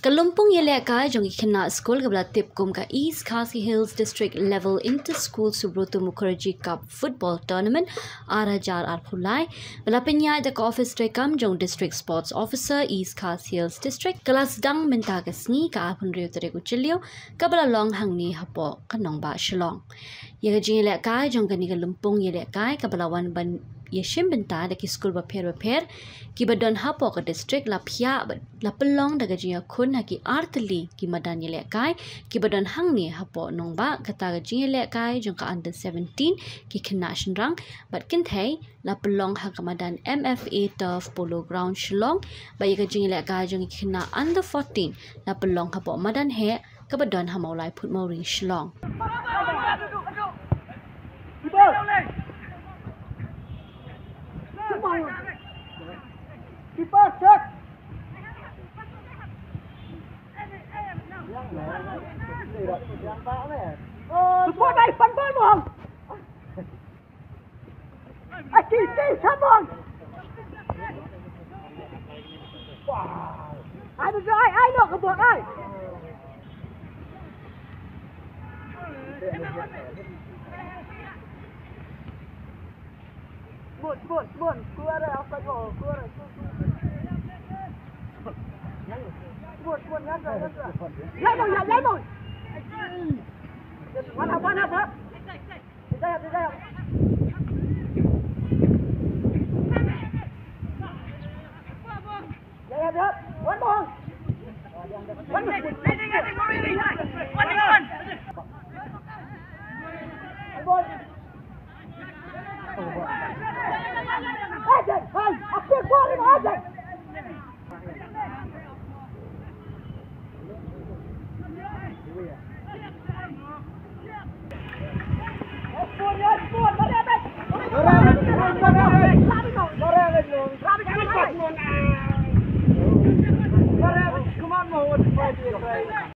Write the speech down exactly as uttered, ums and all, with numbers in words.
Ka lympung ïalehkai jong ki khynnah skul kaba la tip kum ka East Khasi Hills District Level Inter School Subroto Mukherjee Cup Football Tournament ar hajar arphew lai, ba la pynïaid da ka ophis treikam jong District Sports Officer East Khasi Hills District, ka la sdang mynta ka sngi ka arphew hynriew tarik u Jylliew, kaba la long hangne hapoh ka nongbah Shillong. Ïa ka jingïalehkai jong kane ka lympung ïalehkai kaba la wan ban ïashim bynta da ki skul bapher bapher kiba don hapoh ka district la phiah bad la pynlong da ka jingïakhun ha ki artylli ki madan ïalehkai kiba don hangne hapoh nongbah. Kata ka jingïalehkai jong ka under seventeen, ki khynnah shynrang bad kynthei, la pynlong ha ka madan M F A Turf Polo Ground Shillong, bad ïa ka jingïalehkai jong ki khynnah under fourteen la pynlong hapoh madan heh kaba don ha Mawlai Phutmawri Shillong.